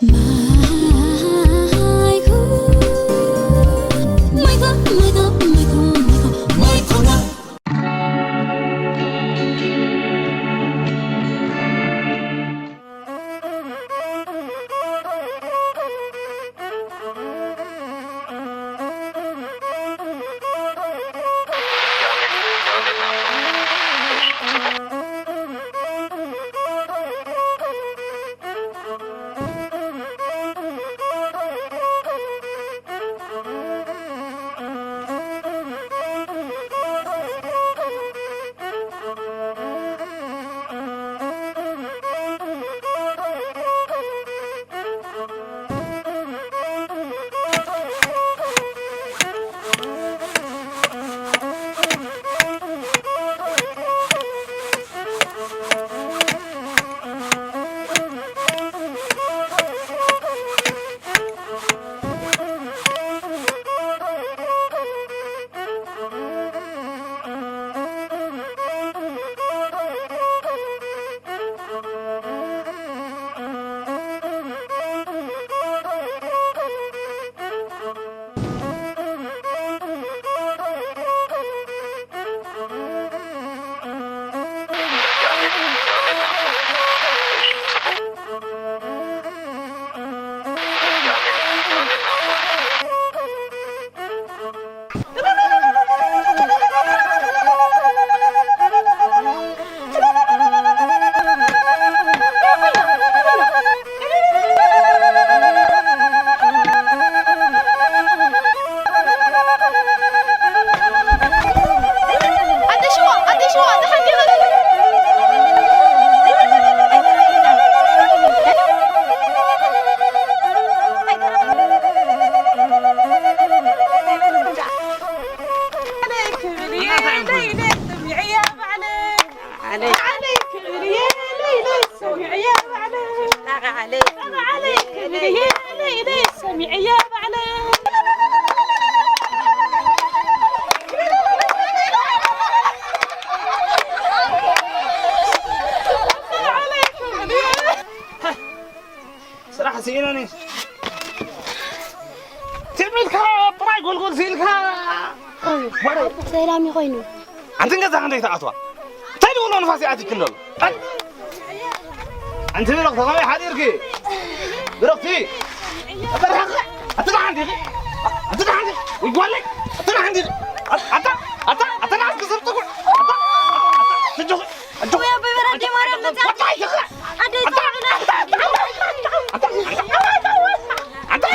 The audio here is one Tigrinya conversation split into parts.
ማይኮ፣ ማይኮ፣ ማይኮ፣ ማይኮ፣ ማይኮ፣ ማይኮ። ስራሕ ስኢነኒ። ትም ኢልካ ጥራይ ጎልጎል ስኢልካ። ወረ። ሰላም ይኾይኑ። ኣንቲ ገዛ ክንደይ ትኣትዋ? እንታይ ድውሎ ንፋስ ይኣትክ እንደሎ? ኣይ! ኣንቲ ብረኽቲ ከመይ ሓዲርኪ? ብረኽቲ! ኣበርሃኸ! ኣቲ ደሓን ዲኺ? ኣቲ ደሓን ዲኺ? ወይ ጓለይ! ኣቲ ደሓን ዲኺ? ኣታ! ኣታ! ኣታ! ኣታ! ኣታ! ኣታ! ኣታ! ኣታ! ኣታ! ኣታ! ኣታ! ኣታ! ወይ ኣቦይ በራዴ ማርያም መጻ። ኣታ! ኣታ! ኣደይ ኣታ! ጻዕብና። ኣታ! ኣታ! ኣታ! ኣታ! ኣታ!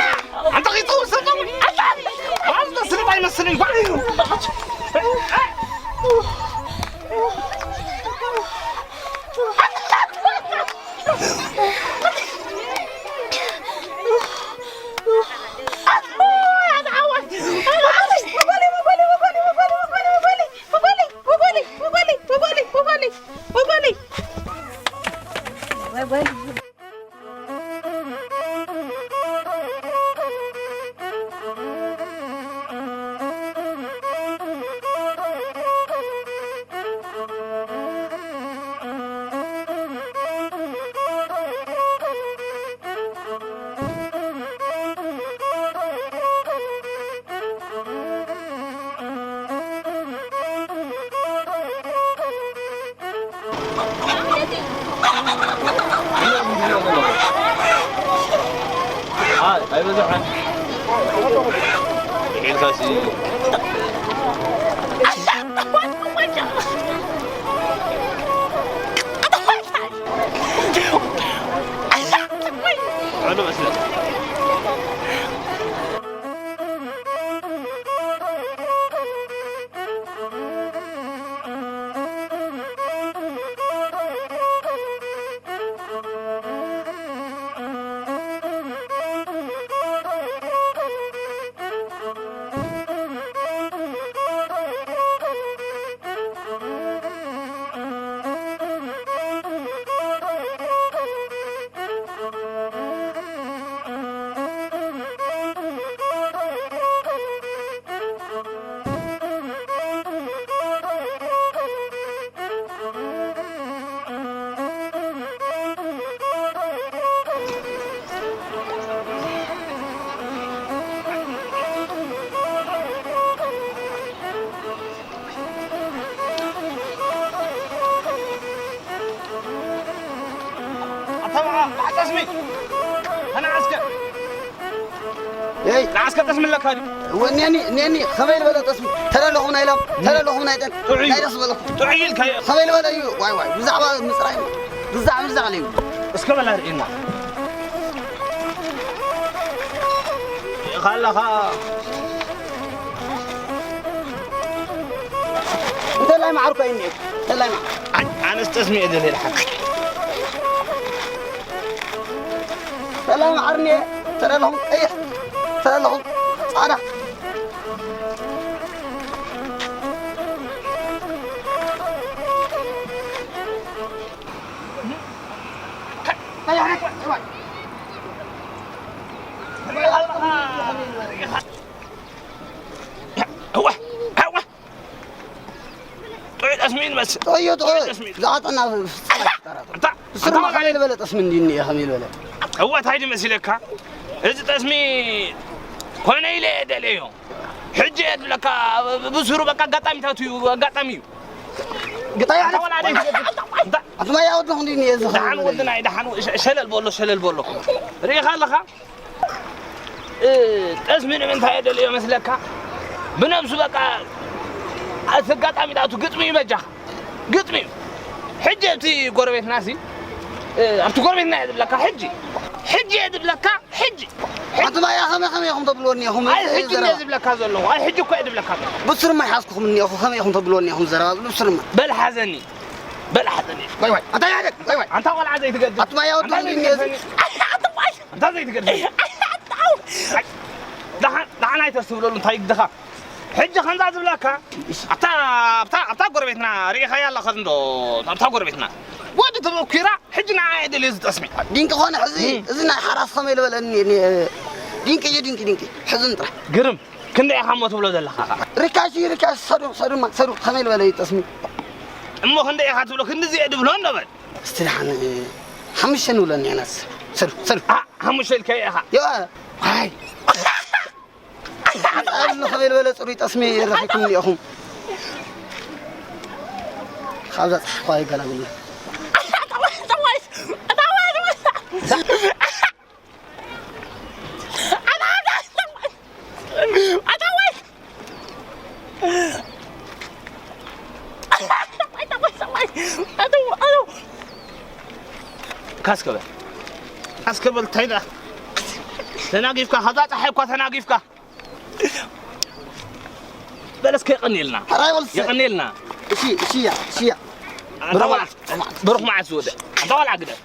ኣታ! ኺትውሰድ ነው። ኣታ! ኣንተ ስልጣ ይመስለኝ ባዩ። ኣይ፣ ኣይበዛሕን። ኢልካሲ። ኣነ ዓስከር። የይ። ንዓስከር ጠስሚ ኣለካ ድዩ? ወ-፣ እኔኒ፣ እኔኒ፣ ከመይ ዝበለ ጠስሚ? ተለለኹም ናይ ላም፣ ተለለኹም ናይ ጠን፣ ጥዑይ። ናይ ደስ በለኹም። ጥዑይ ኢልካዮ። ከመይ ዝበለ እዩ? ዋይ፣ ዋይ፣ ብዛዕባ ምፅራይ፣ ብዛዕባ፣ ብዛዕባ ለዩ። እስከ በላ ርእየና። ኢኻ ኣለኻ። እንተላይ መዓር እኮ እዩ እኒኤ። እንተላይ መዓር። ኣን-፣ ኣነስ ጠስሚ እየ ደልየ ደሓን። እንተላይ መዓር እኒኤ። ተለለኹም ቀይሕ፣ ተለለኹም ፃዕዳ። እዋ፣ እዋ። ጥዑይ ጠስሚ ይመስል። ጥዑይ፣ ጥዑይ። ጥዑይ ጠስሚ። ዝዓጠና ፍጹም ኣይጠራጠር። ኣንታ፣ ብስሩ ኣንታ ከመይ ዝበለ ጠስሚ እንዲ እኒኤ፣ ከመይ ዝበለ? እዋ፣ እንታይ ድዩ መሲለካ? እዚ ጠስሚ ኮነ ኢለ እየ ደለዮ። ሕጂ እየ ዝብለካ፣ ብ-፣ ብስሩ በቃ ኣጋጣሚታት እዩ፣ ኣጋጣሚ እዩ። ግጣይ ኣንታ ወላ ደይ-፣ ኣንታ ኣቱማ ያወድኹም እንዲ እኒኤ፣ እዚ ደሓን ከመይ ወድና፣ ደሓን ወ-፣ ሸ-፣ ሸለል በሎ፣ ሸለል በሎ። ርኢኻ ኣለኻ? እ፣ ጠስሚ ንምንታይ እየ ደልዮ መስለካ? ብነብሱ በቃ፣ እቲ ኣጋጣሚ ዳኣቱ ግጥሚ እዩ በጃኻ። ግጥሚ እዩ። ሕጂ እቲ ጎረቤትና ሲ፣ እ፣ ኣብቲ ጎረቤትና እየ ዝብለካ፣ ሕጂ። ሕጂ እየ ዝብለካ፣ ሕጂ። ኣንቱማ ያ ከመይ ከመይ ኢኹም ተብልዎ እኒኹም? ኣይ፣ እዚ ሕጂ ዘረባ። እየ ዝብለካ ዘለኹ። ኣይ፣ ሕጂ እኮ እየ ዝብለካ ዘለኹ። ብስርማ ይሓዝኩኹም እኒኹ፣ ከመይ ኢኹም ተብልዎ እኒኹም ዘረባ ብስርማ? በል ሓዘኒ። በል ሓዘኒ። ዋይ፣ ዋይ። ኣንታ ያደግ፣ ዋይ፣ ዋይ። ኣንታ ቆልዓ ዘይትገድል። ኣቱማ ያ ኣንታ ወድኹም ዘይትገድል። እኒኹም። ኣንታ ዘይትገድል። ኣይ፣ ደሓን፣ ደሓን ኣይተስተብለሉ፣ እንታይ ይግድኻ? ሕጂ ከምዛ ዝብለካ፣ ኣብታ፣ ኣብታ፣ ኣብታ ጎረቤትና ርኢኻያ ኣለኻ እንዶ፣ ኣብታ ጎረቤትና። ወዲ ተመኲራ፣ ሕጂ ንዓ እየ ደልዮ ዝጠስሚ። ዲንቂ ኾነ ሕዚ፣ እም። እዚ ናይ ሓራስ ከመይ ዝበለ እኒ-፣ እኒ-፣ ዲንቂ እዩ፣ ዲንቂ፣ ዲንቂ። ሕዝን ጥራሕ። ግርም፣ ክንደይ ኢኻ እሞ ትብሎ ዘለኻ ኸዓ? ርካሽ እዩ፣ ርካሽ። ሰዱ፣ ሰዱማ፣ ሰዱ፣ ከመይ ዝበለ እዩ ጠስሚ? እሞ ክንደይ ኢኻ ትብሎ? ክንድዚ እየ ድብሎ እንዶ በል። እስቲ ደሓን፣ ሓሙሽተ ንብሎ እኒአናስ። ሰዱ፣ ሰዱ። ኣ፣ ሓሙሽተ ኢልካዮ ኢኻ። ዮ፣ ዋይ። ኣሉ ከመይ ዝበለ ፅሩይ ጠስሚ ረኺብኩም እኒኦኹም። ካብዛ ፀሓይ ኳ ይገላግልና። ካስከበል፣ ካስከበል፣ እንታይ ደኣ? ተናጊፍካ፣ ካብዛ ፀሓይ እኳ ተናጊፍካ። በል እስከ የቐንየልና። ሕራይ በል እስከ። የቐንየልና። እሺ፣ እሺ፣ እያ፣ እሺ፣ እያ። ኣንታ ብሩኽ ቆልዓ፣ መዓልቲ፣ ብሩኽ መዓልቲ ዝወድእ። ኣንታ ቆልዓ ግደፍ።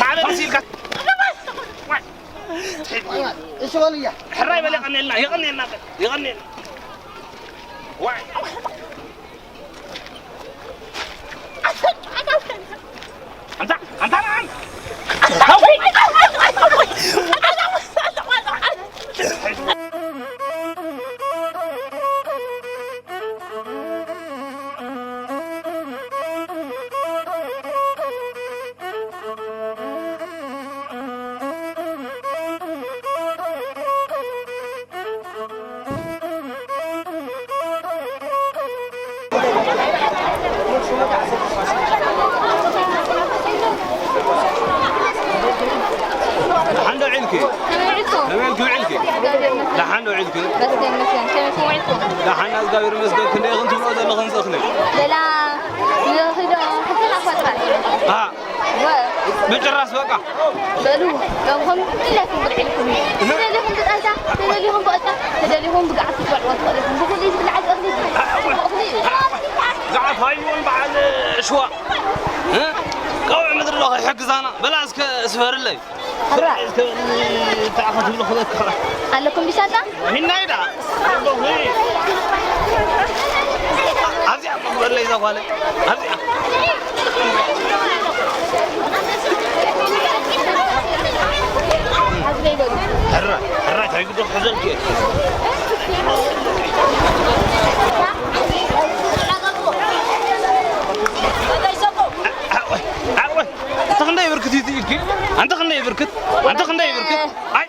ሳዕቤን መሲልካ። እሺ በል እያ። ሕራይ በል የቐንየልና፣ የቐንየልና በል፣ የቐንየልና። ዋይ። ኣንታ፣ ኣንታ ንዓን። ደሓን ዶ ውዒልኪ? ከመይ ውዒልኩም? ከመይ ኢልኪ ውዒልኪ? ደሓን ዶ ውዒልኪ? መስገን፣ መስገን። ከመይኩም ውዒልኩም? ደሓን፣ እግዚኣብሔር ይመስገን። ክንደይ ኢኽን ትብልኦ ዘለኽን እዚ እኽሊ? ሌላ ንኽዶ፣ ክልተ ሓፋ ጥራይ። ኣ፣ ወ- ምጭራስ በቃ። በሉ፣ ሎምኹም ድሌትኩም ብልዒ ኢልኩም እዩ። ተደሊኹም ብጣሻ፣ ተደሊኹም ብጋዕሲ ክትበልዕዎ ትኽእሉ ኢኹም። ብኹሉ እዩ ዝብላዕ እዚ እኽሊ እዚ። እኽሊ እዩ። ጋዓት ሃይቡን በዓል ሽዋ። እ? ቀውዒ ምድሪ ዶ ከይሕግዛና? በላ እስከ ስፈርለይ። ሕራይ። እስከ እንታይ ኢኻ ትብሎ ክበካ? ኣለኩም ቢሻጣ? ሂናይ ደኣ። ኣቦ ሆይ። ኣብዚኣ እኮ ክበለይ እዛ ጓለይ። ኣብዚኣ። ሕራይ፣ ሕራይ፣ እንታይ ግዶ ክሕዘልኪ እየ። ዓወይ፣ ዓወይ። ኣንተ ክንደይ ብርክት እዩ ኢልኪ? ኣንተ ክንደይ ብርክት? ኣንተ ክንደይ ብርክት? ኣይ።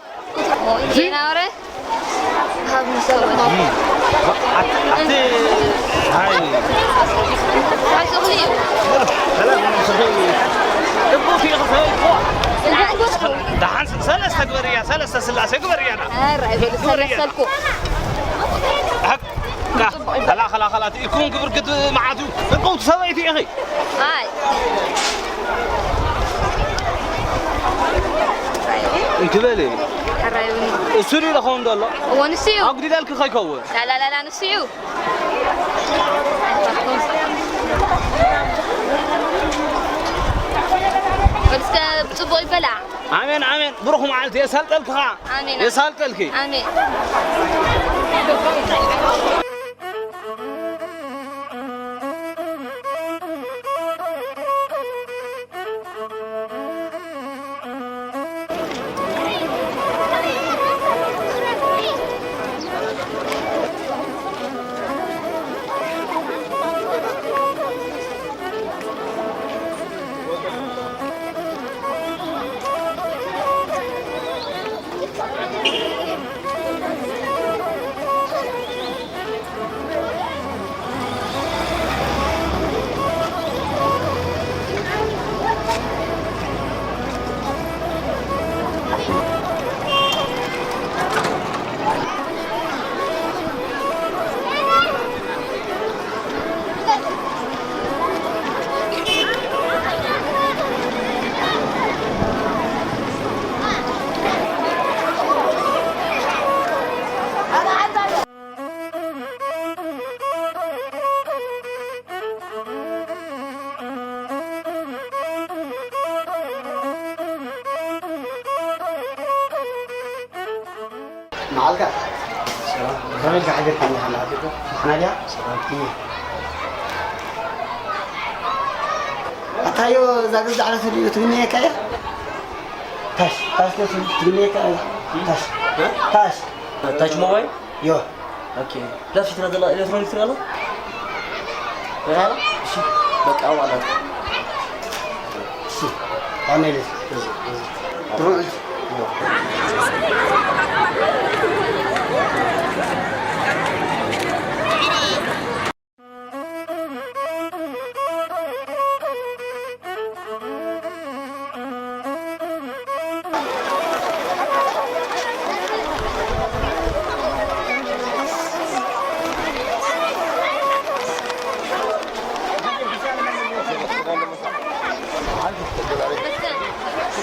ሞይቴ ናውረ። ካብ ምሰሩ። ኣቲ፣ ኣቲ፣ ሃይ። ሓሱኽሊ እዩ። ሰላም፣ ሰላም። እቦ፣ ፊ፣ ኸ፣ ሰላም። ደሓን ሰለስተ ግበርያ፣ ሰለስተ ስላሴ ግበርያ። ኧረ ኣይበል፣ ግበርያ። ሰለሰልኩ። ከላ፣ ከላ፣ ከላ፣ ኢልኩም ግብር ግድ መዓት እዩ። ዕንቀውቲ ሰበይቲ ኢኺ። ኣይ። እንክበል እዩ። ሕራይ እውን። እሱ ድዩ ደኸውን ዘሎ? እዎ፣ ንሱ እዩ። ኣጉዲለልኪ ከይከውን። ላላላላ፣ ንሱ እዩ። እስከ ብጽቡቕ ይበላዕ። ኣሜን፣ ኣሜን። ብሩኽ መዓልቲ የሳልጠልኪ ኸዓ። ኣሜን። የሳልጠልኪ። ኣሜን። መዓልካ። ሰላም። ከመይ ኢልካ ሓቢርካኒ ሃላ ኣቢልካ? ደሓና ድያ? ሰላም። እየ። ኣታዮ፣ እዛ ገዛ ዓለት ድዩ ትግነየካ እያ? ታሽ፣ ታሽ ዶ ትግነየካ እያ? ታሽ። እ? ታሽ። ታች ሞባይል? ዮ። ኦኬ። እዛ ፊትና ዘላ ኤሌክትሮኒክ ትረኣ ኣላ? ትረኣ ኣላ? እሺ። በቃ፣ ኣብኣ ኣላ። እሺ። ኣነ ኢለ።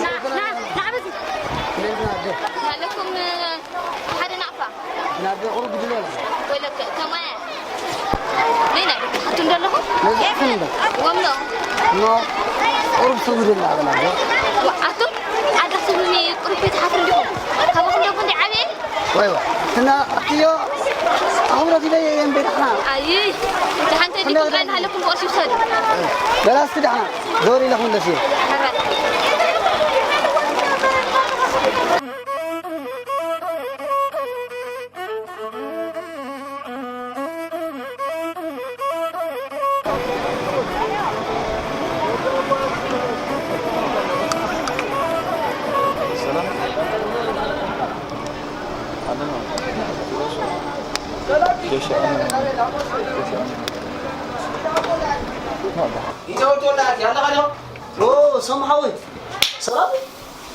ና፣ ና፣ ና፣ በዚ። ኣለኩም፣ ሓደ ናቕፋ። ናብደ ቁሩብ ግድለ። ወይለከ፣ ከማያ። ነይ፣ ናይ፣ ኣቱም ደለኹም? ነዚ ኣቱም ዶ? ወምኖ። ኖ፣ ቁሩብ ሰው ግድለ ኣበላ ዶ? ዋ፣ ኣቱም፣ ኣደ ክትብሉኒ ቁሩብ ከይትሓፍሩ እንዲኹም። ካባኹም ደኩ እንዲ ዓብየ? ወይ፣ ወይ። እና ኣትዮ፣ ኣኽብሮት ኢለ እየ እምበር ንሕና። ኣይ፣ ደሓን ተዲኩም ጥራይ እናሃለኩም ብቐርሺ ውሰዱ። በላስቲ ደሓና፣ ዞር ኢለ ክምለስ እየ። ሕራይ። ኦ፣ ሰም ሓወይ፣ ሰላም?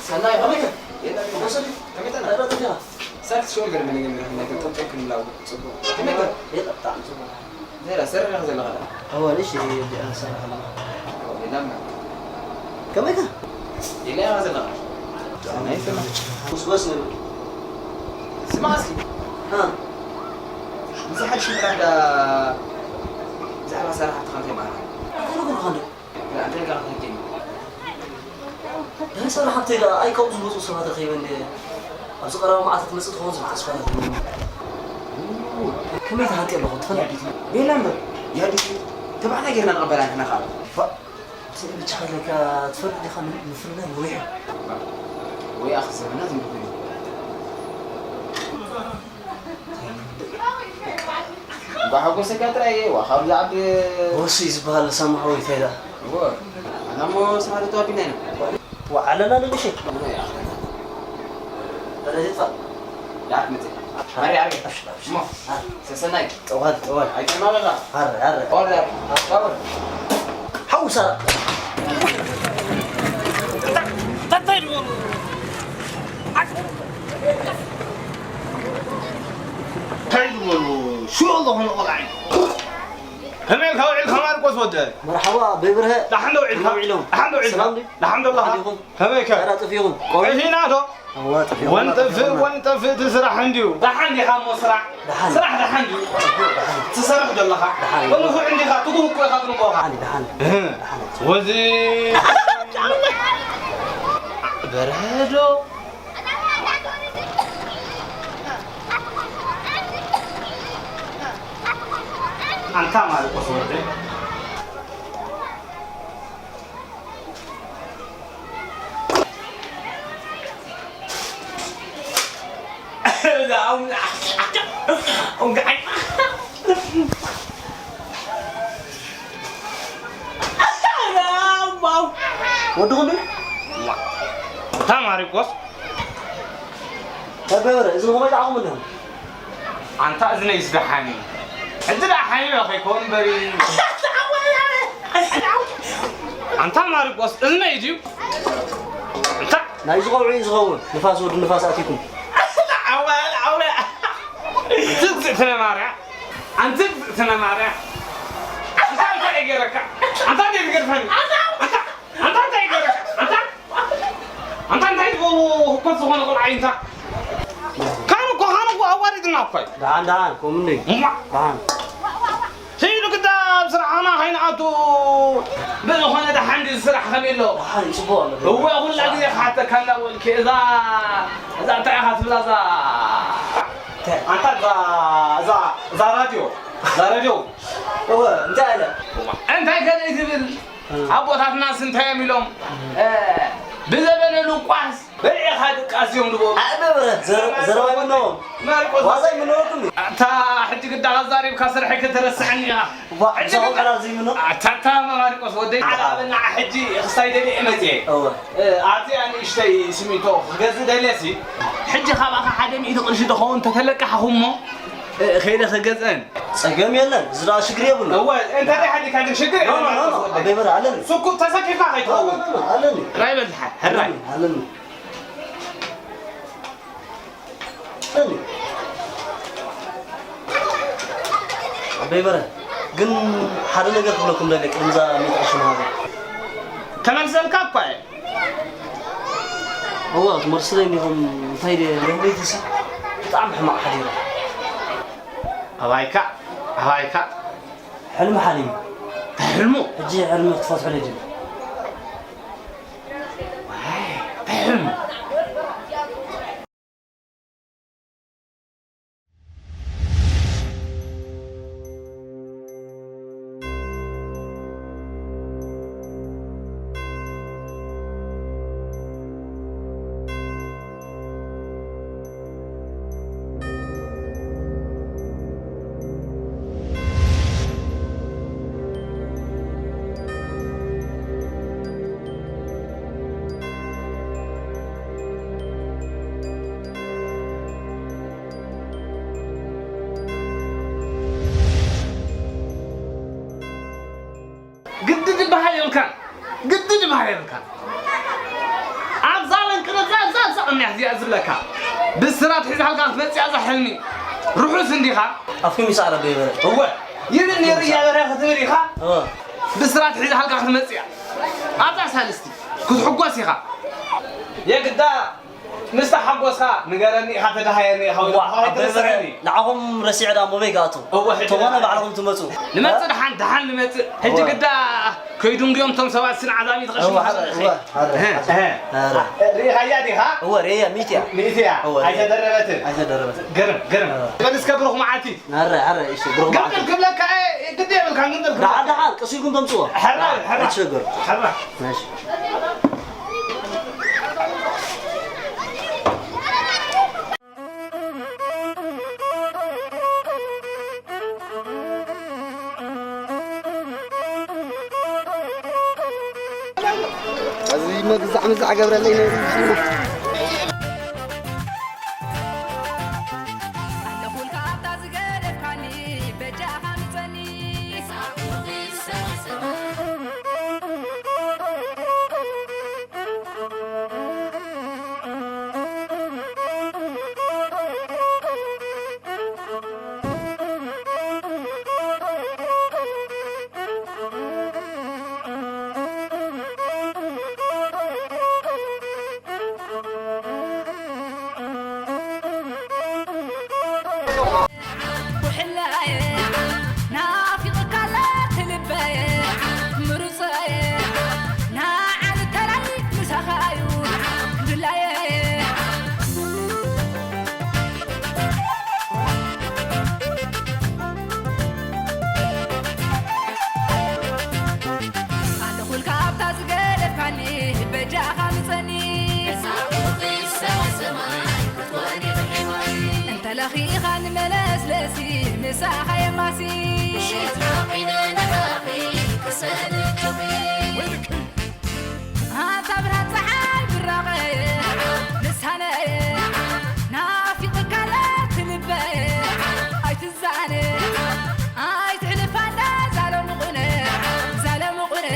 ሰናይ፣ ከመይ ከ? የለ፣ ከመይ ከ? ሰላም። ሰልፍ ሾው ገለ መለገ መለገ፣ ጥብጥብ ክንብላ ጽቡቕ። ከመይ ከ? የለ፣ ብጣዕሚ ጽቡቕ። ዜራ፣ ሰሪሕ ኢኻ ዘለኻ ዳ? እወ፣ ንእሽተይ እየ ሰሪሕ ኣለኹ። እወ፣ የላም። ከመይ ከ? የለ ኢኻ ዘለኻ። ናይ ስራሕ። ጎስጎስ ንብል። ስማዕ እስኪ። እ። ብዛዕባ ሽምራ እንዳ፣ ብዛዕባ ሰራሕትኻ እንታይ በሃልካ? እንታይ ነግሩኻ እንዶ? እንታይ ኢልካ ክትሓተኒ? ደህሳን ሃብተይ ደኣ ኣይ ካብኡ ዝመጹ ሰባት ረኺበ እንደ ኣብዚ ቀረባ መዓልቲ ትመጽእ ትኸውን ዝብል ተስፋ ኣለኒ። ከመይ ትሃንጢ ኣለኹ ትፈልጥ ዲኺ? ቤላ እምበር፣ ያዲት ተባዕታይ ጌርና ንቐበላ ንሕና ኸኣ። ፋእ፣ እቲ ብቻ ኢለካ ትፈልጥ ዲኻ ን-፣ ምፍልላይ ነዊሕ እዩ። ወይ ኣኽ ዘመናት እንዲኹም። እንኳዕ ሓጎሰካ ጥራይ እየ፣ ዋ፣ ካብ ዝዓቢ ወሲ ዝበሃል ሳማ ሓወይታይ ደኣ። እዎ፣ ኣና እሞ ስራሕ ተዋቢና ኢና። ዋ፣ ዓለና ንእሽተይ። እሞ እያ። ደረጀ ይጥፋእ። ደኣ ክትመጽእ። ዓርቢ፣ ዓርቢ። ኣብሽር፣ ኣብሽር። እሞ፣ ሰሰናይ። ጠዋል፣ ጠዋል። ኣይጨናበኻ። ዓረ፣ ዓረ። ኦርደር። ኣስፋው። ሓውሳ። እንታይ፣ እንታይ ድበሉ? ኣለኹ ንቆልዓ እዩ። ከመይ ኢልካ ውዒልካ ማርቆስ ወደ? መርሓባ፣ በይ ብርሀ። ደሓን ዶ ውዒልካ? ከመይ ውዒሎም? ደሓን ዶ ውዒልካ? ሰላም ድዩ? ደሓን ዶ ኣለኻ? ደሓን ዲኹም? ከመይ ከ? ኧረ ጠፊኹም። ቆይ። ጠፊእና ዶ? እወ፣ ጠፊኹም። ወንጠፍእ፣ ጠፊኹም። ወንጠፍእ እቲ ስራሕ እንድዩ። ደሓን ዲኻ እሞ ስራሕ? ደሓን። ስራሕ ደሓን ድዩ? ደሓን። ትሰርሕ ዶ ኣለኻ? ደሓን። ወንፉዕ እንዲኻ፣ ትጉህ እኮ ኢኻ ትንቦኻ። ደሓን፣ ደሓን። እህ። ደሓን። ወዚ በርሀ ዶ? ኣንታ ማርቆስ ወደይ። ወድኹም ድዩ? እታ ማሪቆስ። ተበረ፣ እዚ ንኸመይ ደኣ ክምልኹም? ኣንታ እዝነይስ ደሓን እዩ። ሕጂ ደኣ ሓሚመ ከይከውን እምበሪ። ኣንታ ማሪቆስ፣ እዝነይ ድዩ? ኣንታ ናይዚ ቆልዑ እዩ ዝኸውን፣ ንፋስ ወዲ ንፋስ ኣቲኩም። ዓወ፣ ዓወ። ኣንቲ እግዝእትነ ማርያ፣ ኣንቲ እግዝእትነ ማርያ። ኣንታ እንታይ ገይረካ? ኣንታ እንታይ ትገርፈኒ? ኣንታ፣ ኣንታ እንታይ ገይረካ? ኣንታ፣ ኣንታ እንታይ ዝበሉ ህኮት ዝኾነ ቆልዓ እዩ እንታ? ካን እኮ፣ ካን እኮ ኣዋሪድና እኮ እዩ። ደሓን፣ ደሓን፣ ከምኡ እንደ እማ። ደሓን። ስኢሉ ግዳ ኣብ ስራሕና ከይንኣቱ ብዝኾነ ደሓን ድዩ ስራሕ ከመይ ኣሎ? ደሓን፣ ጽቡቕ ኣሎ። እወ፣ ኩላ ግዜ ክሓተካ እንዳበልኪ፣ እዛ፣ እዛ እንታይ ኢኻ ትብላ፣ እዛ፣ እንታይ? ኣንታ እዛ፣ እዛ፣ እዛ ራድዮ፣ እዛ ራድዮ። እወ፣ እንታይ ኣለ? እንታይ ከደይ ትብል? እ። ኣቦታትናስ እንታይ እዮም ኢሎም? እ፣ ብዘበነ ሉቃስ በሊዕኻ ድቃስ እዮም ዝበሉ። ኣይ፣ በብረት፣ ዘረ-፣ ዘረባ ይምነዎም። ማርቆስ። ዋዛ ይምነወኩም እዩ። ኣታ ሕጂ ግዳ ዛሪብካ ስርሐይ ክትረስዐኒ ኢኻ። ዋ፣ ሕጂ እዛ ግዳ ቆልዓ ዘይምኖ? ኣታ፣ ኣታ ማርቆስ ወደይ፣ ዓላ በና ሕጂ ክስታይ ደልየ እየ መፅየ። እወ። እ፣ ኣዝያ ንእሽተይ ሲሚንቶ ክገዝእ ደልየ ሲ፣ ሕጂ ካባኻ ሓደ ሚእቲ ቅርሺ ተኸውን ተተለቃሕኹ እሞ፣ እ፣ ከይደ ክገዝአን። ጸገም የለን። እዚ ደኣ ሽግር የብሉ። እወ፣ እንተ ደይ ሓዲካ ግን ሽግር ኖ፣ ኖ፣ የለን ኖ፣ ኖ። ማርቆስ ወደይ። ኣበይ በረ ኣለኒ። ስኩብ ተሰኪፍካ ከይትኸውን። ኖ፣ ኖ፣ ኖ፣ ኣለኒ። ጥራይ በል፣ ሕራይ። ኣለኒ፣ ኣለኒ። ኣበይ በረ፣ ግን ሓደ ነገር ክብለኩም ደልየ፣ ቅድሚ እዛ ሚእቲ ቅርሺ ምሃበይ። ከመልሰልካ እኳ እየ። እወ፣ ትመልስለይ እንዲኹም፣ እንታይ ድየ፣ ሎምለይትሲ ብጣዕሚ ሕማቕ ሓዲረ። ኣባይካ፣ ኣባይካ። ሕልሚ ሓሊመ። እንታይ ሕልሙ? ሕጂ ሕልሚ ክትፈትሑለይ ድዩ? ዋይ፣ እንታይ ሕልሚ? ግዲ ዝበሃል የብልካን። ግዲ ዝበሃል የብልካን። ኣብዛ ለንቅነ፣ ኣብዛ፣ ኣብዛ፣ ኣብዛ ቅንያት እዚኣ ዝብለካ። ብስራት ሒዝሃልካ ክትመጽእ እያ እዛ ሕልሚ። ርሑስ እንዲኻ? ኣፍኩም ይስዓር ኣቦይ በረ። እወ። ይብል ነይሩ እያ በረ ክትብል ኢኻ? እወ። ብስራት ሒዝሃልካ ክትመጽእ እያ። ኣብዛ ሳልስቲ ክትሕጎስ ኢኻ። የግዳ ምስ ተሓጎስካ ንገረኒ ኢኻ፣ ተደሃየኒ ኢኻ፣ ወይ ዋ፣ ከዓ ኣቦይ በረ፣ ኣይትረስዐኒ። ንዓኹም ረሲዐ ደኣ እሞ በይ ክኣቱ? እወ፣ ሕጂ ተኾነ ደኣ ባዕልኹም ትመጹ። ንመጽእ፣ ደሓን፣ ደሓን ንመጽእ። ሕጂ እወ። ግዳ ከይድንጉዮም እቶም ሰባት ስን ዓዛቢ እወ፣ ትቐሽሙ ሓረ፣ ትኽእል። እወ፣ ሓረ፣ እህ፣ ሓረ። እህ። ሓረ። ሪኢኻያ ዲኻ? እወ፣ ርእያ፣ ሚእቲ እያ። ሚእቲ እያ። እወ፣ ርእያ። ኣይተደረበትን። ኣይተደረበትን። ግርም፣ ግርም። እወ። በል እስከ ብሩኽ መዓልቲ። ሓረ፣ ሓረ፣ እሺ፣ ብሩኽ መዓልቲ። ግምጥል ክብለካ፣ እ፣ ግዲ የብልካን፣ ግምጥል ክብለካ። ደሓን፣ ደሓን፣ ቀስ ኢልኩም ተምጽዎ። ሕራይ፣ ሕራይ። ኣይትሸገሩ። ሕራይ። እሺ። እዚ መግዛዕ ምዛዕ ገብረለይ ነይሩ። ኣለኹልካ ኣብታ ዝገደፍካኒ በጃኻ ምጸኒ። ለኺኻ ንመለስለሲ ምሳኻ የማሲ። ምሸት ሓቒነ ንዓኺ ክሰንድ ጆኺ። ኣንታ ብርሃን ጸሓይ ብራቐ ልሳነየ ናፊቕካለ ትልበየ ኣይትዛነ ኣይትሕልፋ እንዳ ዛለምቑነ ዛለምቑነ።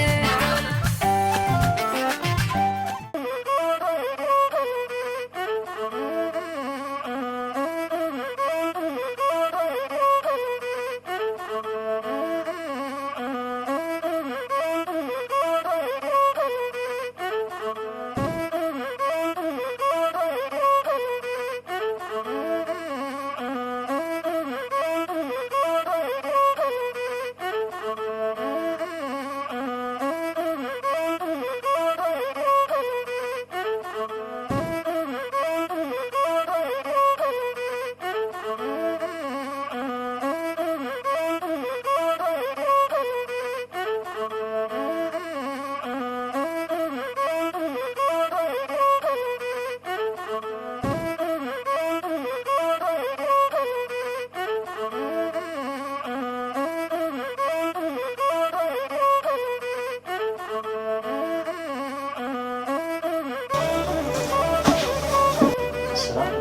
ሰላም።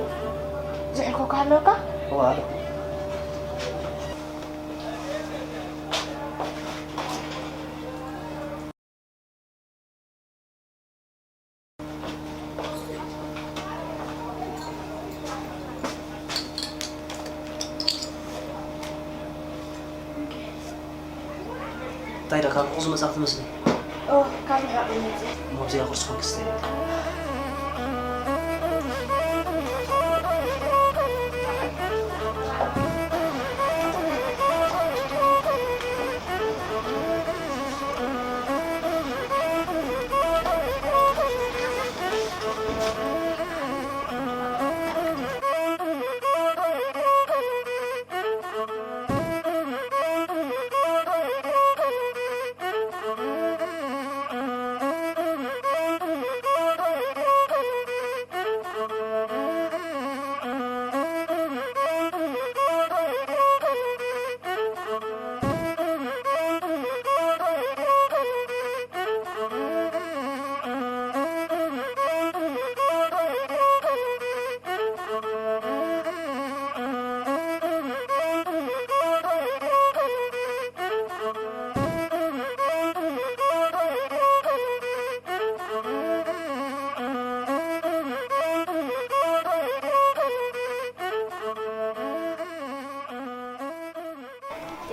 ዝሕልኮካ ኣለካ? እዋ፣ ኣሎ። እንታይ ደኣ ካብ ርሑቕ ዝመጻእኪ ትመስሊ? ኦ፣ ካብ ርሑቕ እየ መጺእ። እሞ ኣብዚኣ ቁርሲ ኮንኪ ስተይ።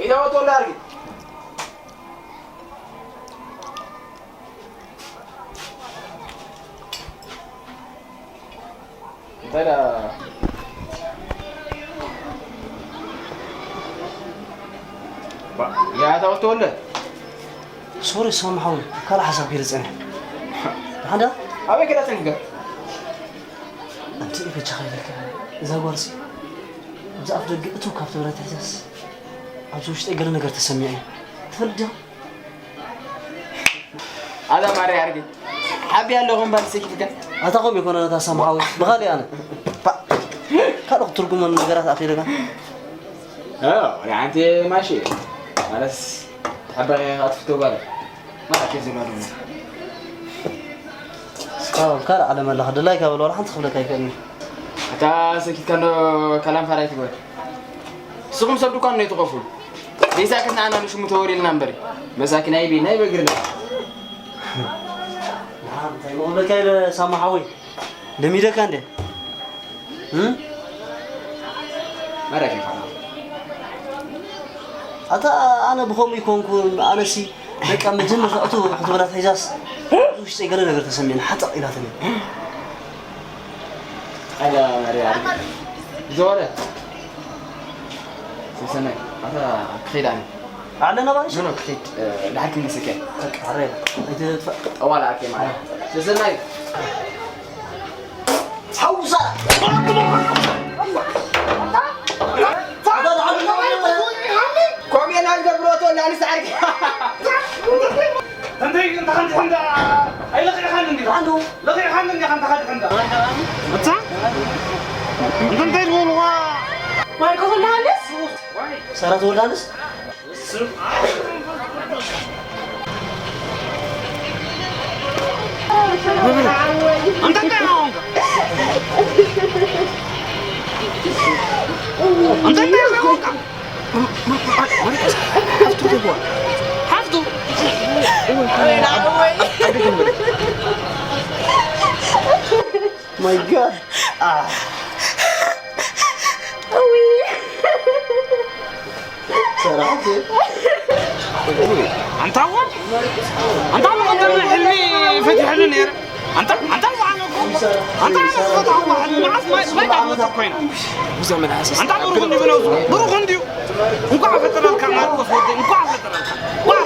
ኢዳወት ወላ ኣርጊ። እንታይ ደኣ? ባ-፣ ያ ኣታ ወተወለ። ሶሪ ሳሚ ሓወይ፣ ካልእ ሓሳብ ከይደ ጸኒሐ። ደሓን ደኣ? ኣበይ ከይዳ ጸኒሕካ? ኣንቲ በጃኻ ኢለካ፣ እዛ ጓልሲ ኣብዚ ኣፍ ደገ እትው ካብ ትብላ ትሕዛስ፣ ኣብዚ ውሽጠይ ገለ ነገር ተሰሚዑ እዩ። ትፈልጥ ዲኻ? ኣዛ ማርያ ኣርጊ። ሓቢ ኣለኹም ባል ሰኪትካ። ኣታ ከምኡ ይኮነ ነታ ሳምሓዊ። ብኻሊ ኣነ። ፓ። ካልእ ክትርጉመን ነገራት ኣኺልካ። ኦ፣ ወዲ ሓንቲ ማሺ። ማለስ ተሓባሪ ኣትፍቶ ጓል። ማለት እዩ ዝባሉ። እስካብ ካልእ ዓለም ኣለኻ። ድላይካ በል፣ ዋላ ሓንቲ ክብለካ ኣይክእልን። ኣታ ሰኪትካ እንዶ ካላም ፋራይ ትግበር። ንስኹም ሰብ ድኳን ነው ትኸፍሉ። ዘይሳክት ንዓና ንሽሙ ተወሊልና እምበሪ። መሳኪን ኣይቢ ናይ በግርና። ንዓ እንታይ መቕበልካ ኢለ ሳማ ሓወይ። ለሚደካ እንደ? እም? መረኪ ፋና። ኣታ ኣነ ብኸምኡ ይኮንኩ፣ ኣነሲ በቃ መጀመርታ እቱ ክትበላ ተሒዛስ ውሽጠይ ገለ ነገር ተሰሚዕኒ፣ ሓጠቕ ኢላትኒ። ኣላ ማርያ፣ ዝወረ። ሰሰናይ፣ ኣታ ክኸይድ ኣነ። ኣለና ባንሽ? ኖ፣ ኖ፣ ክኸይድ፣ እ፣ ድሓር ክንመሰከ። በቃ፣ ኣረ፣ ኣይትጥፋእ። ጠዋል ኣኬ ማለት። ሰሰናይ። ሓውሳ። ኮሜና ዝገብሮ ተወላ ንስዓርኪ። እንተይ እንተ ሓንቲ ሓንዳ ኣይለኺዕኻን እንዲ። ሓንዱ። ለኺዕኻን እንዲ ሓንቲ ሓንቲ ሓንዳ። እታ? እንተ እንታይ ዝበልዋ? ማይክል ዮሃንስ? ሳራ ተወልደ ዮሃንስ? ኣንተ እንታይ ኾንካ? ኣንተ እንታይ ኾንካ? ሓፍቱ ደጓ። ሓፍቱ? My God. Ah. ሰራሕቲ። ኣንታ እዋ፣ ኣንታ እዋ፣ ቀደም ሕልሚ ፈቲሐሉ ነይረ። ኣንታ፣ ኣንታ እዋ፣ ኣነ እኮ፣ ኣንታ ኣነ ዝፈትሖ እዋ ሕልሚ መዓስ ማይ፣ ማይ ዳግመ ኮይና። ብዙሕ መልሓስ። ኣንታ ብሩኽ እንዲሁ ብነብሱ፣ ብሩኽ እንዲሁ። እንኳዕ ፈጠረልካ ማርቆስ ወደይ፣ እንኳዕ ፈጠረልካ። እንኳዕ።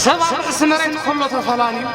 ሰብ ኣብ ርእሲ መሬት ከሎ ተፈላልዩ።